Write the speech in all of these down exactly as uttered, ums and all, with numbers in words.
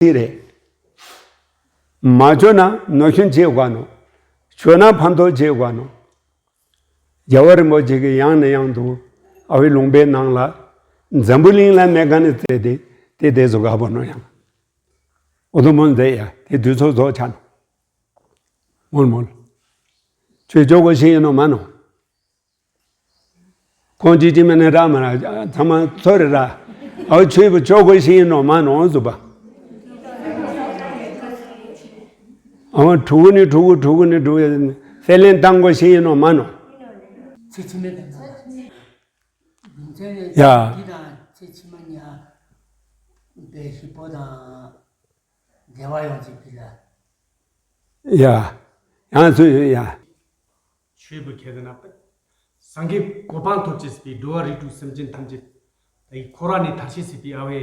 དེ་རེད། མ་བྱོས་ན་ནོར་སྐྱོན་བྱེད་དགོས་ནོ། བྱོས་ན་ཕན་ཐོགས་བྱེད་དགོས་ནོ། རྒྱལ་བ་རིན་པོ་ཆེ་གིས་ཡང་ནས་ཡང་དུ་ཨ་བའི་ལུང་པའི་ནང་ལ་འཛམ་བུ་གླིང་ལ་མེད་མཁན་ནི་བཙལ་ཏེ་དེ་དེ་ཚོ་དགའ་པོ་ནོ་ཡང་། འོ་དོ་མོ་མཛད་ཡ་དེ་དུས་ཚོད་རྫོགས་ཆ་ནོ། མོལ་མོལ། ཆོས་ཆོག་གོ་ཤེས་ཡིན་ནོ་མ་ནོ། ཁོང་ཅི་ཅི་མེ་ནེ་ར་མ་ར་ཚང་མ་ཚོ་རེ་ར། ཨའོ་ཆོས་པོ་ཆོག་གོ་ཤེས་ཡིན་ནོ་མ་ནོ་ཟུ་པ། ཨའོ་ཕྲུ་གུ་ནི་ཕྲུ་གུ་ཕྲུ་གུ་ནི་ཕྲུ་གུ་སེ་ལེན་བཏང་གོ་ཤེས་ཡིན་ནོ་མ་ནོ། ཚེ་ཕྱི་མའི་དང་ཡ། འདི་དང་ཚེ་ཕྱི་མ་གཉིས་ཀ་པའི་ཞིག་པོ་དང་བདེ་བ་ཡོང་ཅིག་པི་ལ། ཡ། ཡང་ཚུལ་ཡ། ཆོས་པོ་ཁྱེད་ན་པ། སངས་རྒྱས་གོ་འཕང་ཐོབ་ཅེས་པའི་འགྲོ་བ་རིགས་དྲུག་སེམས་ཅན་ཐམས་ཅད་དེ་འཁོར་བ་ནས་ཐར་ཤེས་སྲིད་པའི་ཨ་བའི་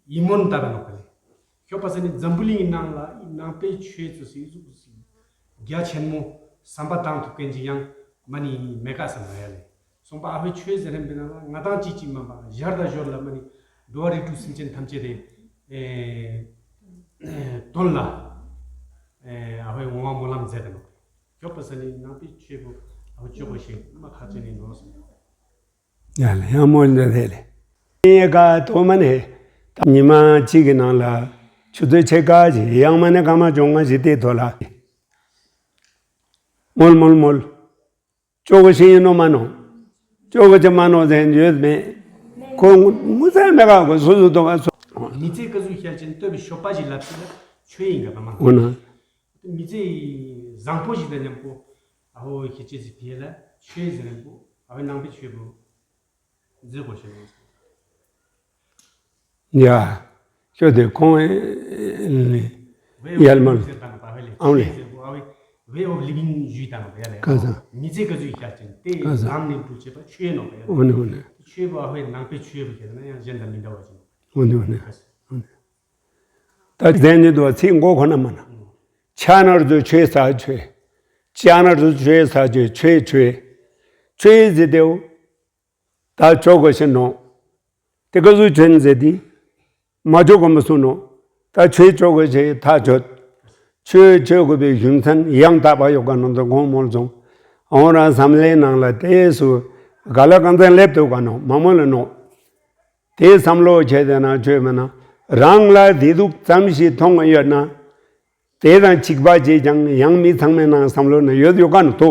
ཡིད་སྨོན་ལྟ་བུ་ནོ་པ་ལེ། ཁྱོད་པ་ས་ནི་འཛམ་བུ་གླིང་གི་ནང་ལ་ནང་པའི་ཆོས་ཚོ་སི་གཟུགས་སི་རྒྱ་ཆེན་མོ་བསམ་པ་བཏང་ཐུབ་མཁན་ཅིག་ཡང་མ་ནི་མེད་ཀ་བསམ་ན་ཡ་ལེ། སོང་པ་ཨ་བའི་ཆོས་ཟེར་རན་པའི་ནང་ལ་ང་དང་ཅིག་ཅིག་མ་པ་ཞར་དང་ཞོར་ལ་མ་ནི་འགྲོ་བ་རིགས་དྲུག་སེམས་ཅན་ཐམས་ཅད་དེ་དོན་ལ་ཨ་བའི་འོང་བ་སྨོན་ལམ་མཛད་དེ་ནོ། ཁྱོད་པ་ས་ནི་ནང་པའི་ཆོས་པོ་ཨ་བ་ཆོས་པོ་ཞིག་མ་ཁ་ཅན་ནི་ནོ་སོང་། ཡ་ལ་ཡང་མོ་འདི་ཐེ་ལེ། ཡེ་ག་ཐོག་མ་ནས་ཉི་མ་གཅིག་གི་ནང་ལ་ཆུ་ཚོད་ཕྱེད་ཀ་ཞིག་ཡང་མ་ནས་སྐར་མ་བཅོ་ལྔ་ཞིག་དེ་ཐོག་ལ། མོལ་མོལ་མོལ། ཅོག་གོ་ཤེས་ཡིན་ནོ་མ་ནོ། ཅོག་གོ་ཅི་མ་ནོ་ཟེར་ཡོད་མེད། ཁོ་ངུ་ངུ་ཚ་མེད་ག་ཁོ་སོ་སོ་ཏོ་ག་སོ། མི་ཚེ་ཀ་ཟུག་ཤར་ཅན་བསྟོད་པའི་ཞོགས་པ་ཞིག་ལབ་ཚེ་ལ་ཆོས་ཡིན་ག་པ་མ། འོ་ན། མི་ཚེ་བཟང་པོ་ཞིག་དང་མཉམ་པོ་ཨ་ཧོ་ཁྱེད་ཅེས་སི་ཕིའ་ལ་ཆོས་ཟེར་ནས་པོ་ཨ་བའི་ནང་པའི་ཆོས་པོ་མཛད་དགོས་ཤེས་ལོ། ཡ། ཤོད་དེ་ཁོང་ཡལ་མ་ཨང་ལེ། Way of living ཞུས་དང་ཡ་ལེ། ག་ས། མི་ཚེ་ག་ཚོད་ཤར་ཅན་དེ་ག་ས། ལམ་ནས་འགྲུབ་བྱེད་པ་ཆོས་ནོ་ཡ་ལེ། འོ་ནི་འོ་ནི། ཆོས་པོ་ཨ་བའི་ནང་པའི་ཆོས་པོ་ཁྱེད་ན་ཡང་གཞན་དང་མི་འདྲ་བ་ཅིག་འོ་ནི་འོ་ནི། ད་ཟན་ནི་དུ་ཚིག་མགོ་ཁོ་ན་མ་ན། ཆ་ནར་དུ་ཆོས་ས་ཆོས། ཅ་ནར་དུ་ཆོས་ས་ཆོས་ཆོས་ཆོས། ཆོས་ཟེར་དེའོ། ད་ཆོག་གོ་ཤེས་ནོ། དེ་ག་ཟུ་ཆོས་ཟེར་དེ། མ་ཆོག་གོ་མི་སུ་ནོ། ད་ཆོས་ཆོག་གོ་ཤེས་ཐག་ཆོད། ཆོས་ཆོས་དགོས་པའི་རྒྱུ་མཚན་ཡང་དག་པ་ཡོད་ག་ནོ་དོ་གོང་མོལ་སོང་། འོང་རང་བསམ་བློའི་ནང་ལ་དེ་སུ་ག་ལ་གང་ཚན་སླེབས་ཐུབ་ག་ནོ་མ་མོལ་ལ་ནོ། དེ་བསམ་བློ་བྱས་ཏེ་ན་ཆོས་མེད་ན་རང་ལ་བདེ་སྡུག་ཙམ་ཞིག་མཐོང་ཡོད་ན། དེ་དང་འཆིག་པ་བྱས་ཀྱང་ཡང་མི་ཚང་མའི་ནང་བསམ་བློ་ན་ཡོད་ཡོད་ག་ནོ་དོ།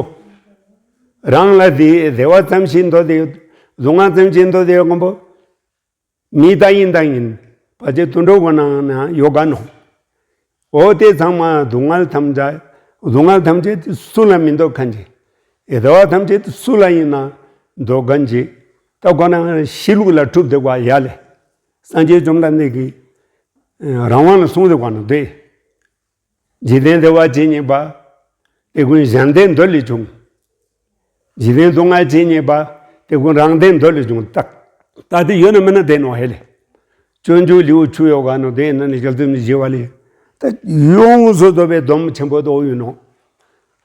རང་ལ་བདེ་བདེ་བ་ཙམ་ཞིག་འདོད་དེ་ཡོད། སྡུག་བསྔལ་ཙམ་ཞིག་འདོད་དེ་ཡོད་མཁན་པོ། མི་ད་ཡིན་ད་ཡིན། བ་ཅེ་དུད་འགྲོ་གོ་ནང་ན་ཡོད་ག་ནོ། འོ་དེ་ཚང་མ་སྡུག་བསྔལ་ཐམས་ཅད་སྡུག་བསྔལ་ཐམས་ཅད་དེ་སུ་ལ་མི་འདོད་མཁན་ཅིག་བདེ་བ་ཐམས་ཅད་དེ་སུ་ལ་ཡིན་ན་འདོད་མཁན་ཅིག་ད་གོ་ན་གཤིས་ལུགས་ལ་གྲུབ་བསྡད་པ་ཡ་ལེ། སངས་རྒྱས་བཅོམ་ལྡན་འདས་ཀྱིས་རང་དབང་ལ་གསུངས་བསྡད་པ་ནི་དེ། འཇིག་རྟེན་བདེ་བ་ཇི་སྙེད་པ། དེ་ཀུན་གཞན་བདེ་འདོད་ལས་བྱུང་། འཇིག་རྟེན་སྡུག་བསྔལ་ཇི་སྙེད་པ། དེ་ཀུན་རང་བདེ་འདོད་ལས་བྱུང་། ད་ད་དེ་ཡོད་ན་མེད་ན་བདེ་ནོ་ཧེ་ལེ། སྤྱོད་འཇུག་ལེའུ་བཅུ་ཡོད་ག་ནོ་དེ་ཡིན་ན་ནི་རྒྱལ་ཚུལ་མི་བཞི་བ་ལས། ད་ཡོངས་སུ་རྫོགས་པའི་སྡོམ་ཆེན་པོ་དོ་ཡོད་ནོ།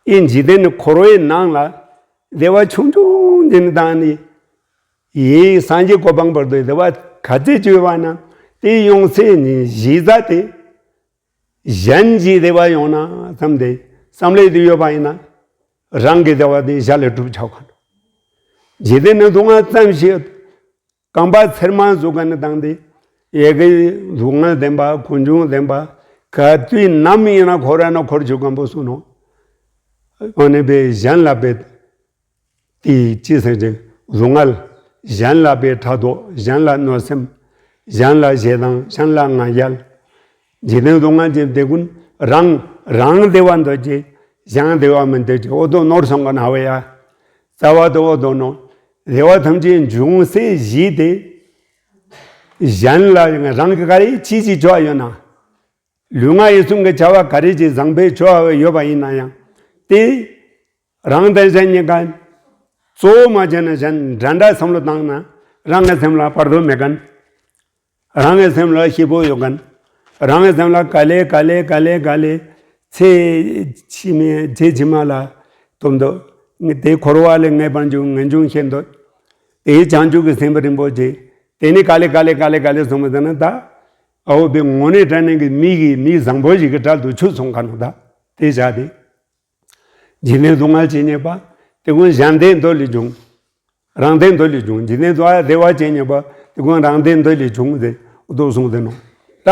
ཨིན་འཇིག་རྟེན་ནི་འཁོར་བའི་ནང་ལ་བདེ་བ་ཆུང་ཆུང་འདི་ནི་དང་ནི། ཡིན་སངས་རྒྱས་གོ་འཕང་བར་དུ་བདེ་བ་ག་ཚད་ཅིག་ཡོད་པ་ན་དེ་ཡོངས་ཚད་ནི་གཞི་རྩ་དེ། གཞན་གྱི་བདེ་བ་ཡོང་ན་བསམ་སྟེ་བསམ་བློ་དེ་ཡོད་པ་ཡིན་ན། རང་གི་བདེ་བ་དེ་གཞན་ལས་སྒྲུབ་ཆོག་ག་འགྲོ། འཇིག་རྟེན་ནི་སྡུག་བསྔལ་ཙམ་ཞིག་རྐང་པ་ཚེར་མ་ཟུག་ག་ནི་བཏང་སྟེ་ཡ་གི་སྡུག་བསྔལ་ལྡན་པ་ཀུན་འབྱུང་ལྡན་པ་ག་དུས་ནམ་ཡིན་ན་འཁོར་ཡ་ན་འཁོར་བཅུག་གམ་པོ་སུ་ནོ། འོ་ནི་བས་གཞན་ལ་བས། དེའི་ཅི་ཟེར་ཅིག་སྡུག་བསྔལ། གཞན་ལ་བའི་ཕྲག་དོག་གཞན་ལ་གནོད་སེམས། གཞན་ལ་ཞེ་སྡང་གཞན་ལ་ང་རྒྱལ། འཇིག་རྟེན་སྡུག་བསྔལ་གྱི་དེ་ཀུན་རང་རང་བདེ་བ་འདོད་ཀྱི་གཞན་བདེ་བ་མི་འདོད་ཀྱི་འོ་དོ་ནོར་སོང་ག་ན་བ་ཡ། རྩ་བ་དུ་འོ་དོ་ནོ། བདེ་བ་ཐམས་ཅད་འབྱུང་སའི་གཞི་དེ། གཞན་ལ་རང་གི་ག་རེ་ཅི་ཅི་ཅོ་ཡོད་ན། ལུས་ངག་ཡིད་གསུམ་གྱི་བྱ་བ་ག་རེ་ཅི་བཟང་པོའི་ཆོ་བ་ཡོད་པ་ཡིན་ན་ཡང་དེ། རང་དང་གཞན་གཉིས་ཀ་གཙོ་བོ་མ་བྱས་ན་གཞན་འདྲ་འདྲ་བསམ་བློ་བཏང་ན་རང་གི་སེམས་ལ་བར་དོ་མེད་མཁན། རང་གི་སེམས་ལ་སྐྱིད་པོ་ཡོད་མཁན། རང་གི་སེམས་ལ་ག་ལེ་ག་ལེ་ག་ལེ་ག་ལེ་ཚེ་ཕྱི་མའི་ཚེ་ཕྱི་མ་ལ་སྟོབས་འདོད། དེ་འཁོར་བ་ལས་ངེས་པར་འབྱུང་ངེས་འབྱུང་ཤེས་འདོད། དེའི་བྱང་ཆུབ་ཀྱི་སེམས་རིན་པོ་ཆེ་དེ་ནི་ག་ལེ་ག་ལེ་ག་ལེ་ག་ལེ་སོང་བ་ཟེར་ན་ད། ཨའོ་པའི་ངོ་ནས་དྲན་ནས་ཀྱི་མི་གི་མི་བཟང་པོ་ཞིག་གི་གྲལ་དུ་ཆུད་སོང་ག་ནོ་ད་དེ་བྱ་དེ། འཇིག་རྟེན་སྡུག་བསྔལ་ཇི་སྙེད་པ། དེ་ཀུན་གཞན་བདེ་འདོད་ལས་བྱུང་། རང་བདེ་འདོད་ལས་བྱུང་། འཇིག་རྟེན་སྡུག་བསྔལ་བདེ་བ་ཇི་སྙེད་པ། དེ་ཀུན་རང་བདེ་འདོད་ལས་བྱུང་ཟེར་འུ་ཐུག་གསུངས་ཟེར་ནོ། ད་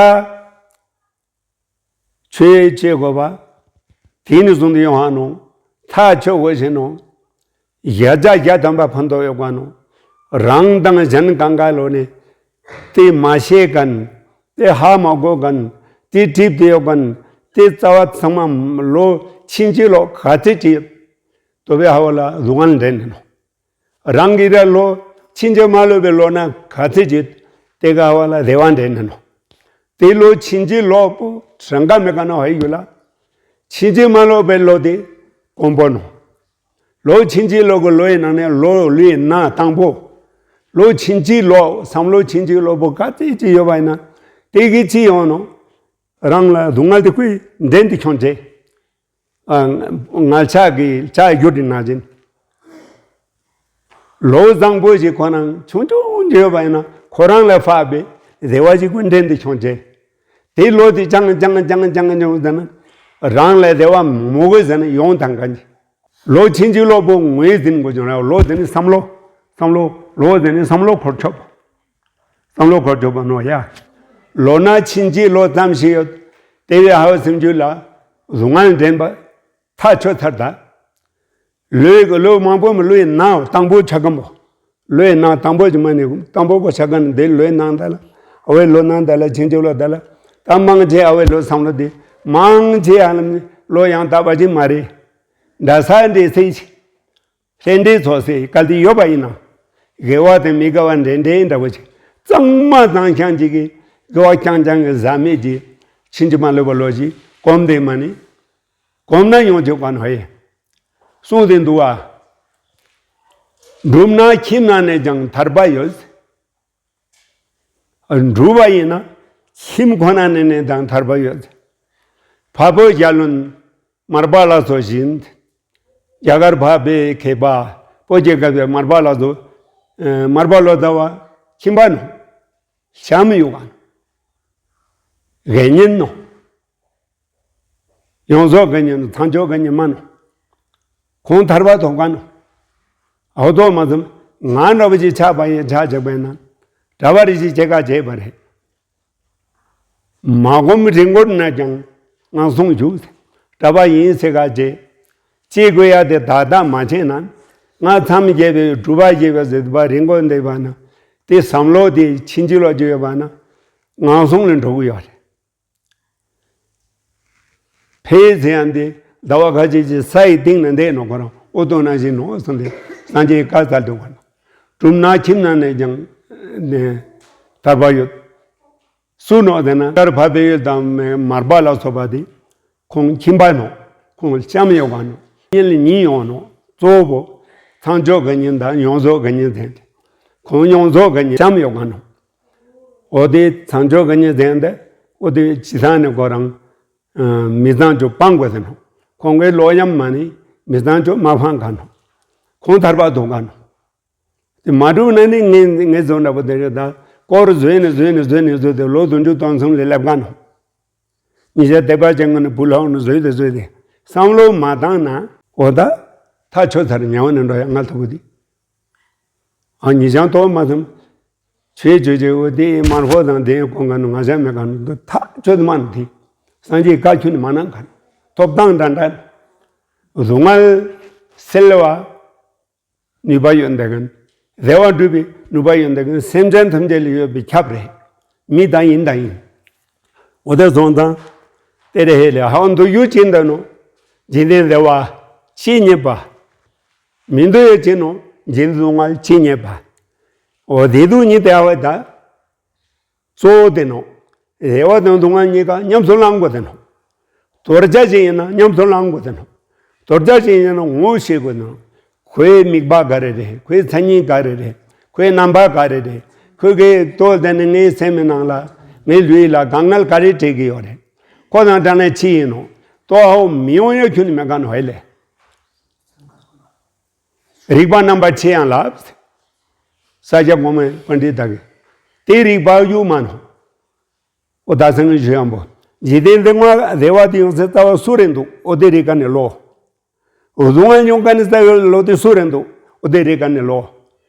ཆོས་བྱེད་དགོས་པ། དེ་ནི་གསུངས་ཏེ་ཡོང་ཧ་ནོ། ཐག་ཆོད་དགོས་ཤེས་ནོ། བརྒྱ་ཆ་བརྒྱ་ཐམ་པ་ཕན་ཐོགས་ཡོད་ག་ནོ། རང་དང་གཞན་གང་ག་ལོ་ནས་དེ་མ་ཤེས་མཁན། དེ་ཧ་མ་གོ་མཁན། དེ་གྲིབ་དེ་ཡོད་མཁན། དེ་རྩ་བ་ཚང་མ་ལོ་ཕྱིན་ཅི་ལོག་ག་ཚད་ཅི་ཡོད། དོ་བའི་ཧ་བ་ལ་སྡུག་བསྔལ་འདྲེན་ནི་ནོ། རང་གི་ར་ལོ་ཕྱིན་ཅི་མ་ལོག་པའི་ལོ་ན་ག་ཚད་ཅི་ཡོད། དེ་ག་ཧ་བ་ལ་བདེ་བ་འདྲེན་ནི་ནོ། དེ་ལོ་ཕྱིན་ཅི་ལོག་པོ་གྲངས་ཀ་མེད་ག་ནོ་ཧ་ཡོད་ལ། ཕྱིན་ཅི་མ་ལོག་པའི་ལོ་དེ་དཀོན་པོ་ནོ། ལོ་ཕྱིན་ཅི་ལོག་གི་ལོ་ཡི་ནང་ནས་ལོ་ལོའི་ནང་དང་པོ། ལོ་ཕྱིན་ཅི་ལོག་བསམ་བློ་ཕྱིན་ཅི་ལོག་པོ་ག་ཚད་ཅི་ཡོད་པ་ཡིན་ན། དེ་གི་ཅི་ཡོང་ནོ། རང་ལ་སྡུག་བསྔལ་དེ་ཀུན་འདྲེན་དུ་ཁྱོང་བྱེད། ཨ། ང་ལྕགས་ཀྱི་ལྕགས་རྒྱུ་དེ་ནང་བཞིན། ལོ་བཟང་པོ་ཞིག་ཁོ་རང་ཆུང་ཆུང་ཅིག་ཡོད་པ་ཡིན་ན་ཁོ་རང་ལ་ཕར་བའི་བདེ་བ་ཞིག་ཀུན་འདྲེན་དུ་ཁྱོང་བྱེད། དེ་ལོ་དེ་ཅང་ཅང་ཅང་ཅང་ཅང་ཟེར་ན་རང་ལ་བདེ་བ་མོ་གི་ཟེར་ན་ཡོང་དང་ག་ནི། ལོ་ཕྱིན་ཅི་ལོག་པོ་ངོས་འཛིན་དགོས་བྱུང་ར། ལོ་དེ་ནི་བསམ་བློ། བསམ་བློ། ལོ་དེ་ནི་བསམ་བློ་འཁོར་ཆོག་པོ། བསམ་བློ་འཁོར་ཆོག་པོ་ནོ་ཡ། ལོ་ན་ཕྱིན་ཅི་ལོག་ཙམ་ཞིག་ཡོད། དེ་བས་ཧ་བ་སེམས་རྒྱུད་ལ་སྡུག་བསྔལ་འདྲེན་པ་ཐག་ཆོད་ཚར་ད། ལོའི་གི་ལོ་མང་པོ་མི་ལོའི་ནང་དང་པོ་ཆ་གམ་པོ། ལོའི་ནང་དང་པོ་ཅི་མ་ནི་དང་པོ་གོ་ཆ་ག་ནི་དེ་ལོའི་ནང་ད་ལ། ཨ་བའི་ལོ་ནང་ད་ལ་ཕྱིན་ཅི་ལོག་ད་ལ། ད་མང་ཆེ་ཨ་བའི་ལོ་བསམ་བློ་དེ་མང་ཆེ་ཨ་ལམ་ནི་ལོ་ཡང་དག་པ་ཅིག་མ་རེད། འདྲ་ས་འདྲེ་སེ་ཆེ། ལྷན་འདྲེ་ཚོ་སེ་གལ་ཏེ་ཡོད་པ་ཡིན་ན། དགེ་བ་དང་མི་དགེ་བ་འདྲེ་འདྲེ་འདྲ་བོ་ཆེ། གཙང་མ་གཙང་རྐྱང་ཅིག་གི་དགེ་བ་རྐྱང་རྐྱང་གི་ཟ་མེད་ཀྱི་ཕྱིན་ཅི་མ་ལོག་པ་ལོ་ཞིག་གོམས་དེ་མ་ནི། གོམས་ན་ཡོང་ཆོག་ག་ནོ་ཧེ། གསུངས་ཏེ་འདུག་བ། འགྲུབ་ན་ཁྱིམ་ན་ནས་ཀྱང་ཐར་པ་ཡོད། འགྲུབ་པ་ཡིན་ན་ཁྱིམ་ཁོ་ན་ནས་ནས་ཀྱང་ཐར་པ་ཡོད། འཕགས་བོད་རྒྱལ་བློན་མར་པ་ལ་སོགས་བཞིན། རྒྱ་གར་འཕགས་པའི་མཁས་པ་བོད་ཀྱི་མཁས་པའི་མར་པ་ལ་སོགས། མར་པ་ལོ་ཙཱ་བ་ཁྱིམ་པ་ནོ། བྱམས་ཡོད་ག་ནོ། དགེ་བསྙེན་ནོ། ཡོངས་རྫོགས་དགེ་བསྙེན་ནོ། ཚངས་སྤྱོད་དགེ་བསྙེན་མ་ནོ། ཁོང་ཐར་པ་ཐོབ་ག་ནོ། ཨའོ་ཐོག་མ་ཙམ་ང་འདྲ་བ་ཅིག་ཆགས་པ་ཡིན་ཆགས་བྱེད་པ་ཡིན་ན། གྲྭ་པ་རེ་ཞིག་བྱེད་ག་བྱེད་པ་རེད། མ་གོམས་རི་མགོར་ན་ཀྱང་ངན་སོང་འཇུག་གྲྭ་པ་ཡིན་ཟེར་ག་བྱེད། ཅི་དགོས་ཡ་དེ་ད་ལྟ་མ་བྱས་ན། ང་མཚམས་བརྒྱད་པའི་སྒྲུབ་པ་བཞི་པ་ཟེར་བ་རི་མགོ་འདེབས་པ་ན། དེ་བསམ་བློ་དེ་ཕྱིན་ཅི་ལོག་ཅི་ཡོད་པ་ན། ངན་སོང་ལ་འགྲོ་གི་ཡོད་རེད། ཕས་ཟེར་ཡང་འདི་ཟླ་བ་ཁ་ཅིག་ཅིག་ས་ཡི་སྟེང་ན་འདས་ནོ་ཁོ་རང་ཨོ་ཏོ་ན་བཞིན་ནོ་གསུངས་ཏེ་སངས་རྒྱས་བཀའ་སྩལ་འདུག་ག་ནོ། གྲུབ་ན་ཁྱིམ་ན་ནས་ཀྱང་ནས་ཐར་པ་ཡོད། སུ་ནོ་ཟེར་ན་ཀར་བ་བེ་ཡོད་དང་མར་པ་ལ་སོགས་པ་དེ་ཁོང་ཁྱིམ་པ་ནོ། ཁོང་བྱམས་ཡོད་ག་ནོ། གཉིས་ལ་གཉིས་ཡོང་ནོ། གཙོ་བོ་ཚངས་སྤྱོད་དགེ་བསྙེན་དང་ཡོངས་རྫོགས་དགེ་བསྙེན་ཟེར་ཏེ། ཁོང་ཡོངས་རྫོགས་དགེ་བསྙེན་བྱམས་ཡོད་ག་ནོ། འོ་དེ་ཚངས་སྤྱོད་དགེ་བསྙེན་ཟེར་ཏེ། འོ་དེ་ཇི་ལྟར་ནས་ཁོ་རང་མི་ཚངས་སྤྱོད་སྤང་དགོས་ཟེར་ནོ། ཁོང་གི་ལོ་ཡམ་མ་ནི་མི་ཚངས་སྤྱོད་མ་སྤང་ག་ནོ། ཁོང་ཐར་པ་ཐོབ་ག་ནོ། དེ་མ་གྲུབ་ན་ནི་ངས་ངས་བཟོ་འདྲ་པོ་དེ་རེད་ད། སྐོར་བཟོས་ནས་བཟོས་ནས་བཟོས་ནས་བཟོས་ཏེ་ལོ་བདུན་ཅུ་སྟོང་གསུམ་ལས་སླེབས་ག་ནོ། ཉིན་ཞག་དེ་པར་ཅན་ངོ་ནས་བུ་ལྷག་ནས་བཟོས་ཏེ་བཟོས་ཏེ་བསམ་བློ་མ་བཏང་ན་འོ་ད་ཐག་ཆོད་ཚར་ཉལ་བ་ནས་འགྲོ་ཡ་ང་ལྟ་བུ་དེ། ཨ་ཉིན་ཞག་ཐོག་མ་ཙམ། ཆོས་བརྗོད་བྱེད་འོ་དེ་མར་ཧོ་དང་དེ་གོང་ག་ནས་ང་ཞག་མེད་ག་ནས་འདུག་ཐག་ཆོད་མ་ནས་དེ། སངས་རྒྱས་བཀའ་ཁྱོན་ནས་མ་གནང་ག་ནས་ཐོབ་ཐང་འདྲ་འདྲ། སྡུག་བསྔལ་སེལ་བ། ནུས་པ་ཡོད་འདི་གིན། བདེ་བ་སྒྲུབ་པའི་ནུས་པ་ཡོད་འདི་གིན་སེམས་ཅན་ཐམས་ཅད་ལ་ཡོད་པའི་ཁྱབ་རེད། མི་དང་ཡིན་དང་ཡིན། འོ་དེ་སོང་ཙང་། དེ་རེ་ཧེ་ལས་ཧ་འདུ་ཡུལ་ཅི་འདི་ནོ། འཇིག་རྟེན་བདེ་བ་ཅི་རྙེད་པ། མི་འདུ་ཡུལ་ཅི་ནོ། འཇིག་རྟེན་སྡུག་བསྔལ་ཅི་རྙེད་པ། འོ་དེ་དུ་ཉིད་དེ་ཨ་བ་ད། གཙོ་བོ་དེ་ནོ། བདེ་བ་དང་སྡུག་བསྔལ་གཉིས་ཀ་ཉམས་སུ་བླང་དགོས་དེ་ནོ། དོར་བྱ་ཞིག་ཡིན་ན་ཉམས་སུ་བླང་དགོས་དེ་ནོ། དོར་བྱ་ཞིག་ཡིན་ན་ངོ་ཤེས་དགོས་དེ་ནོ། ཁོའི་དམིགས་པ་ག་རེ་རེད། ཁོའི་མཚན་ཉིད་ག་རེ་རེད། ཁོའི་རྣམ་པ་ག་རེ་རེད། ཁོའི་གི་ལྟོ་དེ་ནི་ངའི་སེམས་ནང་ལ་ངའི་ལུས་ལ་དཀའ་ངལ་ག་རེ་སྤྲད་ཀྱི་ཡོད་རེད། ཁོ་དང་འདྲ་ན་ཅི་ཡིན་ནོ། ལྟོ་ཧའོ་མི་ཡོང་ཡ་ཁྱོན་ནས་མེད་ག་ནོ་ཧེ་ལས། རིག་པ་རྣམ་པ་ཆེ་ཡང་ལ། ས་སྐྱ་གོང་མའི་པཎྜི་ཏ་གི། དེ་རིག་པ་གཡུག་མ་ནོ། ཨོ་ད་སེང་གེ་ཞུ་ཡང་པོ། འཇིག་རྟེན་འདི་ང་བདེ་བ་དེ་ཡོང་སའི་རྩ་བ་སུ་རེད་འདུག་ཨོ་དེ་རིག་ག་ནས་ལོ། ཨོ་སྡུག་བསྔལ་མྱོང་ག་ནས་རྩ་བའི་ལོ་དེ་སུ་རེད་འདུག་ཨོ་དེ་རིག་ག་ནས་ལོ།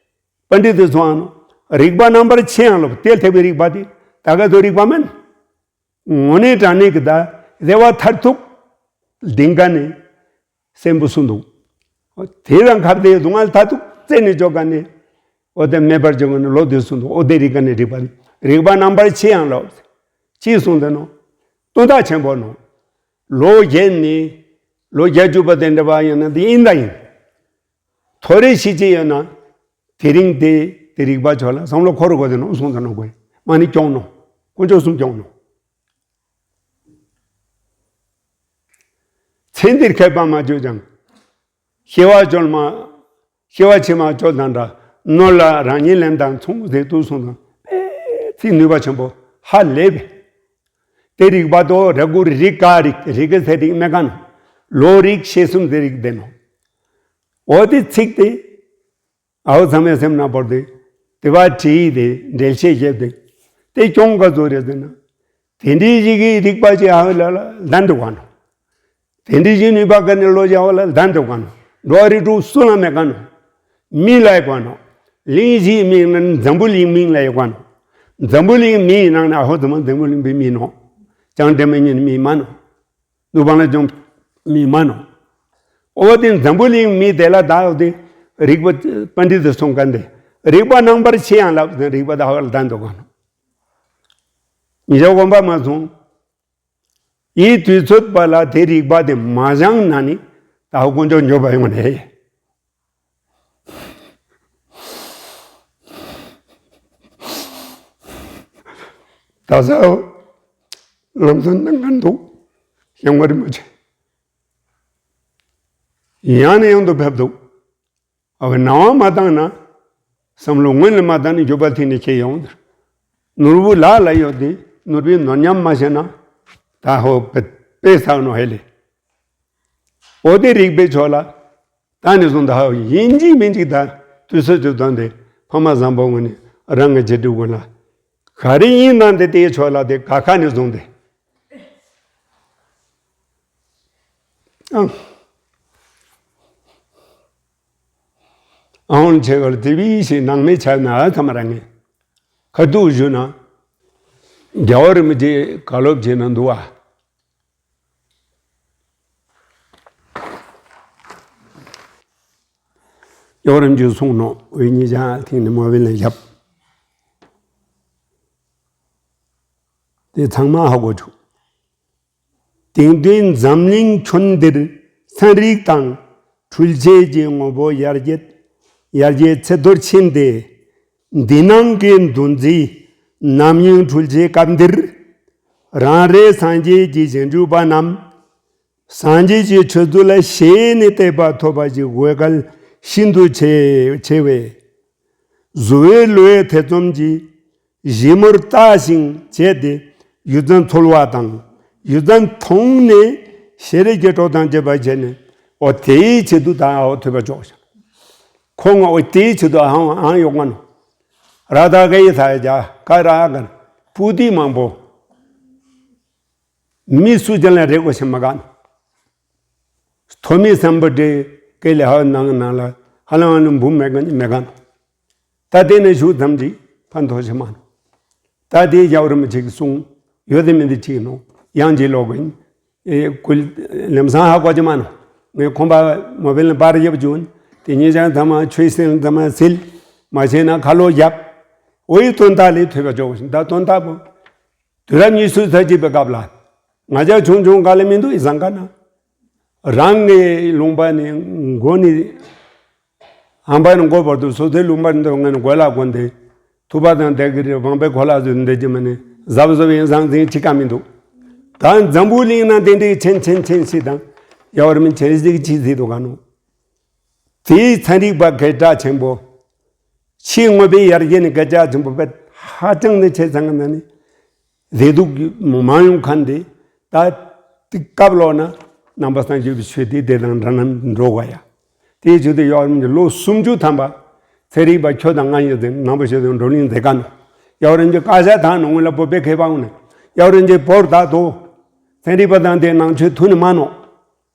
པཎྜི་ཏ་ཚོ་ཨང་ནོ། རིག་པ་རྣམ་པར་ཕྱེ་ཡང་ལོ། དེ་ཐེག་པའི་རིག་པ་དེ་ད་ག་ཚོད་རིག་པ་མིན། དངོས་གནས་དྲང་གནས་ཀྱི་ད་བདེ་བ་མཐར་ཐུག་གདེང་ག་ནས་སེམས་པོ་སུ་འདུག་དེ་དང་ཁ་བདེ་སྡུག་བསྔལ་མཐར་ཐུག་རྩད་ནས་འཇོག་ག་ནས། ཨོ་དེ་མེད་པར་འཇོག་ག་ནས་ལོ་དེ་སུ་འདུག་ཨོ་དེ་རིག་ག་ནས་རིག་པ་རིག་པ་རྣམ་པར་ཕྱེ་ཡང་ལོ། ཅི་གསུངས་འདུག་ནོ། དོན་དག་ཆེན་པོ་ནོ། ལོ་བརྒྱད་ནས་ལོ་བརྒྱད་ཅུ་པ་དེ་འདྲ་བ་ཡིན་ན་དེ་ཡིན་ད་ཡིན། ཐོ་རེ་ཤི་ཅི་ཡོད་ན། དེ་རིང་དེ་དེ་རིག་པ་ཆོག་ལ་བསམ་བློ་འཁོར་དགོས་དེ་ནོ་གསུངས་དེ་ནོ་དགོས་མ་ནི་སྐྱོང་ནོ། དཀོན་མཆོག་གསུམ་སྐྱོང་ནོ། ཚེ་འདིར་མཁས་པ་མ་བཅོས་ཀྱང་། སྐྱེ་བ་བཅོལ་མ། སྐྱེ་བ་ཕྱི་མ་བཅོལ་དང་འདྲ། ནོར་ལ་རང་ཉིད་ལེན་དང་མཚུངས་ཟེར་དུས་གསུངས་དང་། ཨེ་ཚིག་ནུས་པ་ཆེན་པོ་ཧ་ལས་པས། དེ་རིག་པ་དོ་རེ་གུ་རིག་ག་རིག་རིག་གི་ཚེ་རིག་མེ་ག་ནོ། ལོ་རིག་ཤེས་གསུམ་ཚེ་རིག་བདེ་ནོ། འོ་དེ་ཚིག་དེ། ཨའོ་ཚང་མའི་སེམས་ནང་བོར་ཏེ། དེ་བ་བྲིས་ཏེ་འགྲེལ་བཤད་བརྒྱབ་སྟེ། དེ་སྐྱོང་ག་ཚོད་རེད་ཟེར་ན། དེ་འདྲའི་ཞིག་གི་རིག་པ་ཅིག་ཨའོ་ལ་ལ་ལྡན་འདུག་ག་ནོ། དེ་འདྲའི་ཞིག་ནུས་པ་ག་ནས་ལོ་ཅིག་ཨའོ་ལ་ལྡན་འདུག་ག་ནོ། འགྲོ་བ་རིགས་དྲུག་སུ་ལ་མེད་ག་ནོ། མི་ལ་ཡོད་ག་ནོ། གླིང་བཞིའི་མིང་ནི་འཛམ་བུ་གླིང་མིང་ལ་ཡོད་ག་ནོ། འཛམ་བུ་གླིང་མིའི་ནང་ནས་ཨ་ཧོ་ཚང་མ་འཛམ་བུ་གླིང་པའི་མི་ནོ། ཅང་དེ་མི་ཉིད་མི་མ་ནོ། ནུབ་བང་ལ་ཅུང་མི་མ་ནོ། ཨོ་དེ་འཛམ་བུ་གླིང་མི་དེ་ལ་ད་ཨོ་དེ་རིག་པ་པཎྜི་ཏ་གསུང་མཁན་དེ་རིག་པ་རྣམ་པར་ཕྱེ་ཡང་ལབ་ཟེར་རིག་པ་ད་ཧོ་ལ་ད་འདུག་ག་ནོ། ཉི་ཤུ་གོམ་པ་མ་སོང་། ཡིད་དུས་ཚོད་པ་ལ་དེ་རིག་པ་དེ་མ་སྦྱངས་ན་ནི་ད་ཧོ་དཀོན་མཆོག་འབྱོར་པ་ཡོང་ནས། ད་ས་ལམ་སང་གནང་ག་འདུག་ཞེ་ངོ་རི་མ་ཆེ། ཡང་ནས་ཡང་དུ་ཕེབས་འདུག་ཨ་བའི་ནང་བ་མ་བཏང་ན། བསམ་བློ་སྔོན་ལ་མ་བཏང་ན་འགྱོད་པ་ཐིག་ནས་ཁྱེད་ཡོང་དུ། ནོར་བུ་ལ་ལ་ཡོད་དེ་ནོར་བུའི་ནོར་ཉམས་མ་བྱས་ན། ད་ཧོ་པེ་པེ་ས་ནོ་ཧེ་ལེ། ཨོ་དེ་རིག་པའི་ཕྱོགས་ལ། ད་ནས་བཟུང་ད་ཡིན་གཅིག་མིན་གཅིག་ད་དུས་ཚོད་ཅིག་བཏང་སྟེ་ཕ་མ་བཟང་པོ་ངོ་ནས་རང་གི་རྗེས་འགྲོ་ཀུན་ལ། ག་རེ་ཡིན་ན་འདི་དེའི་ཕྱོགས་ལ་དེ་ག་ཁ་ནས་བཟུང་སྟེ། ཨང་། ཨང་ཆེ་བར་དེ་བི་ཞེས་ནང་མི་ཆ་ན་ཐ་མ་རང་ངེ། ཁ་ཐུག་ཞུ་ན། རྒྱལ་བ་རིན་པོ་ཆེ་བཀའ་སློབ་བྱས་ན་འདུག་བ། ཡོ་རམ་ཇུ་སོང་ནོ་འོས་ཉི་ཞག་ཐེངས་ནས་མོ་བིལ་ལ་བཞག་དེ་ཚང་མ་ཧ་གོ་བྱུང་། དེང་དུས་འཛམ་གླིང་ཁྱོན་འདིར་ཚན་རིག་དང་འཕྲུལ་ཆས་ཀྱི་དངོས་པོ་ཡར་རྒྱས་ཡར་རྒྱས་ཚད་མཐོར་ཕྱིན་ཏེ། འདི་སྣང་གི་འདུ་འཛི་ནམ་ཡང་འཕྲུལ་ཆས་སྐབས་འདིར། རང་རེ་སངས་རྒྱས་ཀྱི་རྗེས་འཇུག་པ་རྣམས། སངས་རྒྱས་ཀྱི་ཆོས་ཚུལ་ལ་ཞེན་ནས་དད་པ་ཐོབ་པ་ཞིག་དགོས་གལ་ཤིན་ཏུ་ཆེ་ཆེ་བས། གཟུ་བོའི་བློའི་ཐེ་ཚོམ་གྱིས་ཞིབ་མོར་བལྟ་ཞིང་དཔྱད་དེ་ཡུལ་ཙམ་ཚོལ་བ་དང་ཡུལ་ཙམ་མཐོང་ནས་ཤེས་རིག་གི་གྲོགས་དང་བཅས་པ་བྱས་ནས་འོ་དེའི་ཆེད་དུ་ད་འོ་ཐོས་པ་ཆོག་ཤག་ཁོང་འོ་དེའི་ཆེད་དུ་ཨང་ཨང་ཡོང་ག་ནོ། ར་ད་ག་ཡི་ཐ་ཡ་ཀ་ར་ག་པུ་ཏི་མང་པོ། མི་སུ་ཅན་ལ་རེ་དགོས་ཤེས་མ་ག་ནོ། ཐོ་མི་སམ་བྷོ་ཊ་ཀེ་ལེ་ཧ་ནང་ནང་ལ་ཧ་ལམ་ཧ་ལམ་འབུ་མེད་ག་མེད་ག་ནོ། ད་དེ་ནས་ཞུ་ཙམ་ཅིག་ཕན་ཐོགས་ཤེས་མ་ནོ། ད་དེ་ཡབ་རིན་པོ་ཆེ་གི་གསུང་ཡོད་དེ་མིན་དེ་ཅིག་ནོ། ཡང་ཅིག་ལོག་གིན། ཨེ་ཀུལ་ལམ་སང་ཧ་གོ་ཅི་མ་ནོ། ངས་ཁོང་པ་མོ་བིལ་ལ་པར་ཡབ་བྱུང་། དེ་ཉིན་ཅང་ཚང་མ་ཆོས་སེལ་ཚང་མ་སེལ། མ་བྱས་ན་ཁ་ལོ་ཡབ། འོ་ཡི་དོན་དག་ལས་ཐོས་པ་འཇོག་ད་དོན་དག་པོ། དུས་རབས་ཉི་ཤུ་རྩ་གཅིག་པའི་སྐབས་ལ། ང་ཅག་ཆུང་ཆུང་ག་ལ་མི་འདུག་ཡི་ཟང་ག་ན། རང་གི་ལུང་པ་ནས་མགོ་ནས། ཧམ་པ་ནས་མགོ་བར་དུ་སོ་སོའི་ལུང་པ་ནས་འདོད་ངན་གོ་ལ་གོ་འདི། ཐུབ་པ་དང་དེ་གི་རེ་དབང་པའི་གོ་ལ་བཟོས་འདི་ཅི་མ་ནི་ཟབ་ཟོབ་ཡིན་ཟང་ཟིང་ཅི་ག་མི་འདུག་ད་འཛམ་བུ་གླིང་ན་དེ་འདྲའི་ཆེན་ཆེན་ཆེན་ཞིག་དང་ཡ་བར་མི་ཆེན་ཞིག་ཅི་ཟིག་འདུག་ག་ནོ། དེའི་ཚན་རིག་པ་སྐད་གྲགས་ཆེན་པོ། ཕྱིའི་དངོས་པོའི་ཡར་རྒྱས་ནི་སྐད་ཆ་ཆེན་པོ་པད་ཧ་ཅང་ནི་ཆེ་ཚང་ན་ནི། བདེ་སྡུག་མ་ཡོང་མཁན་དེ། ད་དེ་སྐབས་ལོག་ན་ནང་པ་སངས་རྒྱས་པའི་ཆོས་དེ་དེ་དང་འདྲ་ན་འགྲོ་ག་ཡ། དེའི་ཆོས་དེ་ཡོག་རིམ་གྱི་ལོ་སུམ་ཅུ་ཐམ་པ། ཚན་རིག་པ་ཁྱོད་དང་ང་ཡིན་ཟེར་ནང་པ་ཆོས་དང་བགྲོ་གླེང་མཛད་ག་ནོ། ཡོག་རིམ་གྱི་བཀའ་ཤག་དང་ནང་ངོས་ལ་བོད་པའི་མཁས་པ་འོང་ནས། ཡབ་རིན་ཆེན་བོར་ད་དོ། ཚན་རིག་པ་དང་དེ་ནང་ཆོས་ཐུག་ནི་མ་ནོ།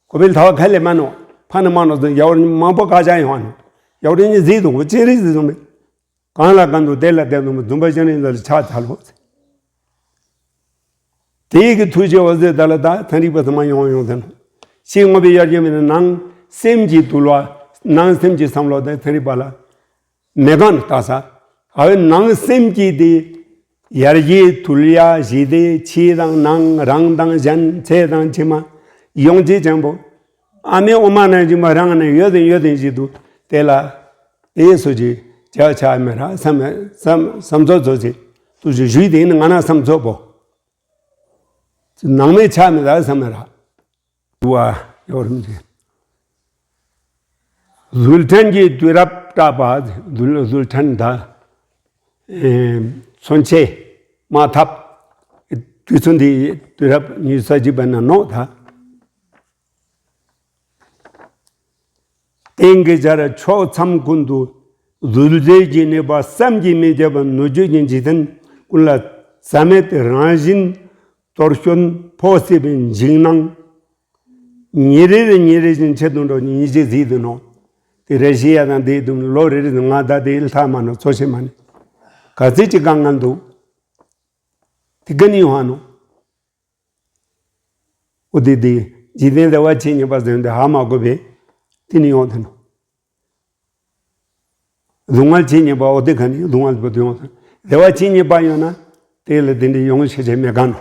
ཁོ་པའི་ལྟ་བ་ཁ་ལས་མ་ནོ། ཕ་ནི་མ་ནོ་ཟེར་ཡབ་རིན་མང་པོ་ཀ་ཅག་ཡོང་ནོ། ཡབ་རིན་ཆེན་ཟིག་དང་ཅི་རིག་ཟིག་སོང་མེད། གང་ལ་གང་དུ་དེ་ལ་དེ་དུ་འཛུམ་པ་ཅན་རིན་ལ་ཆགས་ཚར་ལོ། དེའི་གི་ཐུགས་རྗེ་འོ་ཟེར་ད་ལ་ད་ཚན་རིག་པ་ཚང་མ་ཡོང་ཡོང་དེ་ནོ། ཕྱི་དངོས་པོའི་ཡར་རྒྱས་མིན་ན་ནང་སེམས་ཀྱི་དུལ་བ། ནང་སེམས་ཀྱི་བསམ་བློ་དེ་ཚན་རིག་པ་ལ་མེད་གང་ནི་ལྟ་ས། ཨ་བའི་ནང་སེམས་ཀྱི་དེ་ཡར་རྒྱས་དུལ་ཡ་ཞི་བདེ་ཕྱི་དང་ནང་རང་དང་གཞན་ཚེ་དང་ཕྱི་མ་ཡོང་ཅེས་ཅན་པོ། ཨ་མའི་འོ་མ་ནང་བཞིན་པ་རང་ནས་ཡོད་དང་ཡོད་དང་ཞིག་ཏུ་དེ་ལ་དེའི་སོ་ཅི་བྱ་བ་ཆགས་མེད་ར་བསམ་བསམ་བསམ་ཚོད་ཚོད་ཅིག་ཏུ་ཞུས་ཞུས་དེ་ནི་ང་ན་བསམ་ཚོད་པོ། ནང་མེད་ཆགས་མེད་ར་བསམ་མེད་ར། དུ་བ་ཡོད་རིམ་གྱིས། རྫུལ་ཕྲན་གྱི་དུས་རབས་བཀྲ་བ། རྫུལ་རྫུལ་ཕྲན་ད། ཨེ་མཚོན་ཆས་དམག་འཐབ། དུས་ཚོད་འདི་དུས་རབས་ཉི་ཤུ་རྩ་གཅིག་པ་ན་ནོ་ད། སྟེང་གི་ཆར་ཕྱོགས་མཚམས་ཀུན་ཏུ། རྫུལ་རྫས་ཀྱི་ནུས་པ་བསམ་གྱིས་མི་ཁྱབ་པ། ནུབ་རྒྱུད་ཀྱི་འཇིག་རྟེན་ཀུན་ལ་ཟད་མེད་དེ། རང་བཞིན་གཏོར་སྐྱོན་ཕོག་སྲིད་པའི་འཇིགས་སྣང་། ཉིན་རེ་ཉིན་རེ་བཞིན་ཆེད་དུ་འགྲོ་ཉིན་ཞིག་གཟིགས་དུ་ནོ། དེ་རེ་ཞིག་ཡ་དང་དེའི་དུ་ལོ་རེ་རེ་ང་ད་དེའི་ལྷ་མ་ནོ་ཚོ་ཤེས་མ་ནི། ག་ཚོད་ཅིག་གང་ང་འདུག་དེ་ག་ནི་ཡོང་ཧ་ནོ། འོ་དེ་དེ་འཇིག་རྟེན་བདེ་བ་ཆེས་ཉེས་པ་ཟེར་འདི་ཧ་མ་གོ་བས། དེ་ནི་ཡོང་དུ་ནོ། སྡུག་བསྔལ་ཆེས་ཉེས་པ་འོ་དེ་ག་ནི་སྡུག་བསྔལ་པོ་དེ་ཡོང་དུ། བདེ་བ་ཆེས་ཉེས་པ་ཡོང་ན་དེ་ལ་དེ་འདྲའི་ཡོང་ཤེས་ཆེས་མེད་ག་ནོ།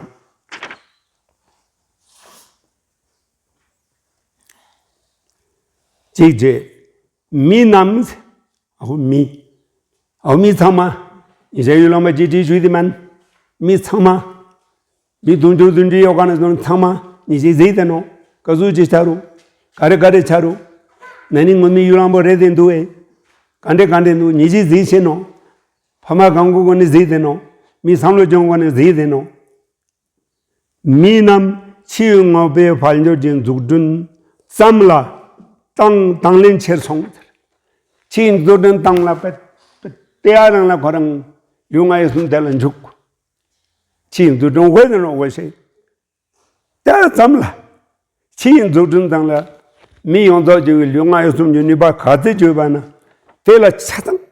གཅིག་བྱས། མི་རྣམས། ཨའོ་མི། ཨའོ་མི་ཚང་མ། ཉེ་ཆར་ཡུལ་ལུང་པ་ཅིག་བྲིས་ཞུས་དེ་མན། མི་ཚང་མ། མི་དུང་ཕྱུར་བདུན་ཅུ་ཡོད་ག་ན་སོང་ཚང་མ་ཉེ་ཆར་གཟིགས་དེ་ནོ། ཀ་ཟུག་ཅིག་ཆ་རུ། ག་རེ་ག་རེ་ཆ་རུ། ན་ནིང་ངོ་མི་ཡུལ་ལུང་པ་རེད་དེ་འདུག་ཨེ། ག་འདྲེ་ག་འདྲེ་འདུག་ཉེ་ཆར་གཟིགས་ཤེས་ནོ། ཕ་མ་གང་གོ་གོ་ནས་གཟིགས་དེ་ནོ། མི་བསམ་བློ་སྦྱོང་གོ་ནས་གཟིགས་དེ་ནོ། མི་རྣམས་ཕྱིའི་དངོས་པོའི་དཔལ་འབྱོར་གྱི་འཛུགས་སྐྲུན་ཙམ་ལ་དང་དང་ལེན་ཆེར་སོང་། ཕྱིའི་འཛུགས་སྐྲུན་དང་ལ་པད་པད་དེ་ཡ་རང་ལ་ཁོ་རང་ཡུལ་ལྔ་ཡུལ་གསུམ་དེ་ལ་འཇུག་ཕྱིའི་འཛུགས་སྐྲུན་དབུས་ནས་རོགས་དབུས་ཤེས། དེ་ཙམ་ལ་ཕྱིའི་འཛུགས་སྐྲུན་དང་ལ་མི་ཡོངས་རྫོགས་ཀྱི་ཡུལ་ལྔ་ཡུལ་གསུམ་གྱི་ནུས་པ་ག་ཚོད་བཅོས་པ་ན་དེ་ལ་ཆ་ཚང་